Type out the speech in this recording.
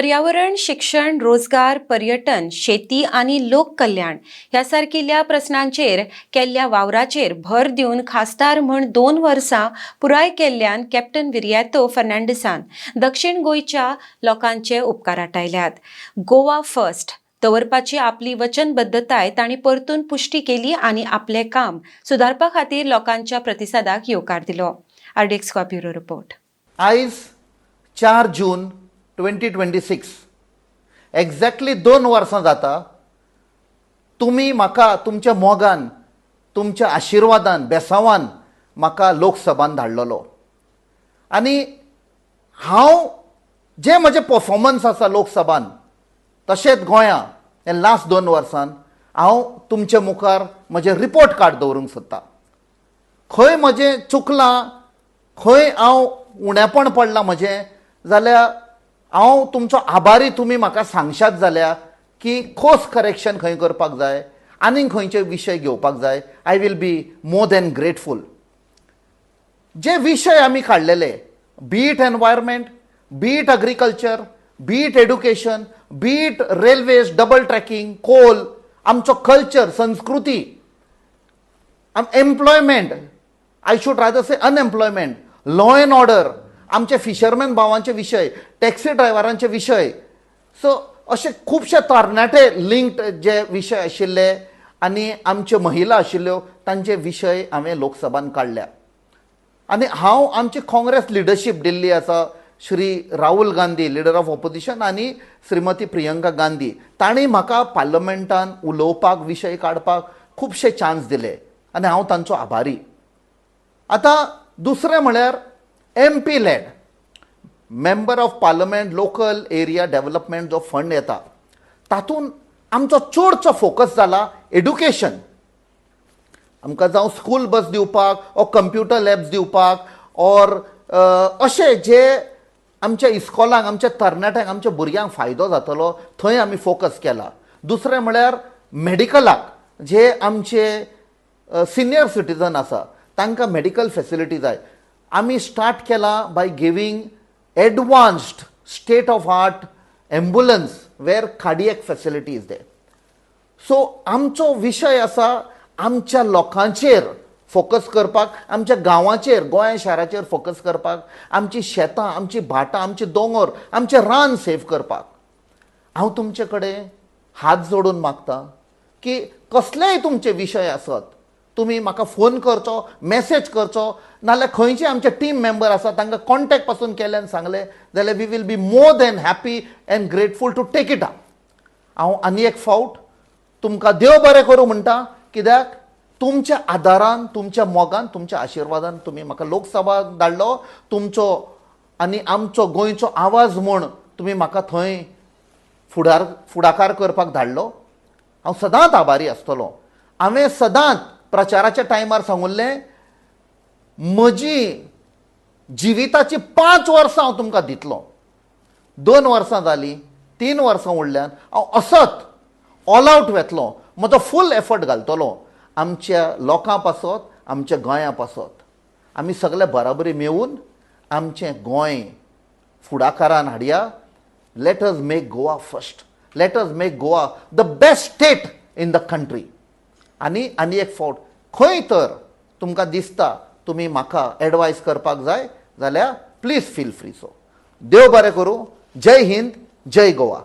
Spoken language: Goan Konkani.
पर्यावरण, शिक्षण, रोजगार, पर्यटन, शेती आनी लोककल्याण ह्या सारकिल्ल्या प्रस्नांचेर केल्ल्या वावराचेर भर दिवन खासदार म्हूण 2 वर्सां पुराय केल्ल्यान कॅप्टन विरियातो फर्नांडीसान दक्षिण गोंयच्या लोकांचे उपकार आटायल्यात. गोवा फर्स्ट दवरपाची आपली वचनबद्धताय तांणी परतून पुष्टी केली आनी आपलें काम सुदारपा खातीर लोकांच्या प्रतिसादाक येवकार दिलो. RDX bureau report. आयज 4 जून 2026, एक्झॅक्टली 2 वर्सां जाता तुमी म्हाका तुमच्या मोगान, तुमच्या आशिर्वादान, बेसावान म्हाका लोकसभान धाडलेलो. आनी हांव जे म्हजें परफॉर्मन्स आसा लोकसभान तशेंच गोंयां हे लास्ट 2 वर्सान, हांव तुमचे मुखार म्हजें रिपोर्ट कार्ड दवरूंक सोदतां. खंय म्हजें चुकलां, खंय हांव उणेपण पडलां म्हजें जाल्यार हांव तुमचो आभारी, तुमी म्हाका सांगशात जाल्यार की कोर्स करेक्शन खंय करपाक जाय, आनीक खंयचे विशय घेवपाक जाय. I will be more than grateful. जे विशय आमी काडलेले, be it environment, be it agriculture, be it education, be it railways, double tracking, coal, आमचो कल्चर, संस्कृती, employment, I should rather say unemployment, law and order, आमचे फिशरमॅन भावांचे विशय, टॅक्सी ड्रायव्हरांचे विशय, सो अशे खुबशे तरणाटे लिंक्ड जे विशय आशिल्ले आनी आमच्यो महिला आशिल्ल्यो तांचे विशय हांवें लोकसभान काडल्या. आनी हांव आमची काँग्रेस लिडरशीप दिल्ली आसा, Shri Rahul Gandhi, leader of opposition, आनी श्रीमती प्रियंका गांधी, तांणी म्हाका पार्लमेंटान उलोवपाक, विशय काडपाक खुबशे चान्स दिले आनी हांव तांचो आभारी. आतां दुसरें म्हळ्यार MP LAD, Member of Parliament Local Area Development जो फंड येता, तातूंत आमचो चडसो फोकस जाला एड्युकेशन. आमकां जावं स्कूल बस दिवपाक ओ कंप्युटर लॅब्स दिवपाक ऑर अशे जे आमच्या इस्कॉलांक, आमच्या तरणाट्यांक, आमच्या भुरग्यांक फायदो जातलो थंय आमी फोकस केला. दुसरें म्हळ्यार मेडिकलाक, जे आमचे सिनियर सिटीजन आसा तांकां मेडिकल फेसिलिटी जाय. आमी स्टार्ट केला by giving advanced state of art ambulance where cardiac facility is there. So आमचो विशय आसा आमच्या लोकांचेर फोकस करपाक, आमच्या गांवाचेर, गोंया शाराचेर फोकस करपाक, आमची शेतां, आमची भाटां, आमचे दोंगर, आमचें रान सेव करपाक. हांव तुमचे कडेन हात जोडून मागता की कसलेय तुमचे विशय आसत, तुमी म्हाका फोन करचो, मॅसेज करचो, नाल्यार खंयचे आमचे टीम मेंबर आसा तांकां कॉन्टेक्ट पासून केले आनी सांगलें जाल्यार we will be more than happy and grateful to take it up. हांव आनी एक फावट तुमकां देव बरें करूं म्हणटा, कित्याक तुमच्या आदारान, तुमच्या मोगान, तुमच्या आशिर्वादान तुमी म्हाका लोकसभा धाडलो. तुमचो आनी आमचो गोंयचो आवाज म्हूण तुमी म्हाका थंय फुडाकार करपाक धाडलो. हांव सदांच आभारी आसतलो. हांवें सदांच प्रचाराच्या टायमार सांगुल्लें, म्हजी जिविताची 5 वर्सां हांव तुमकां दितलो. 2 वर्सां जालीं, 3 वर्सां उरल्यान. हांव असत ऑल आवट वेतलो, म्हजो फूल एफर्ट घालतलो आमच्या लोकां पासत, आमच्या गोंया पासत. आमी सगळे बराबरी मेळून आमचें गोंय फुडाकारान हाडया. Let us make Goa first. Let us make Goa the best state in the country. आनी आनी एक फावट खंय तर तुमकां दिसता तुमी म्हाका एडवायस करपाक जाय जाल्यार प्लीज फील फ्री. सो देव बरें करूं. जय हिंद, जय गोवा.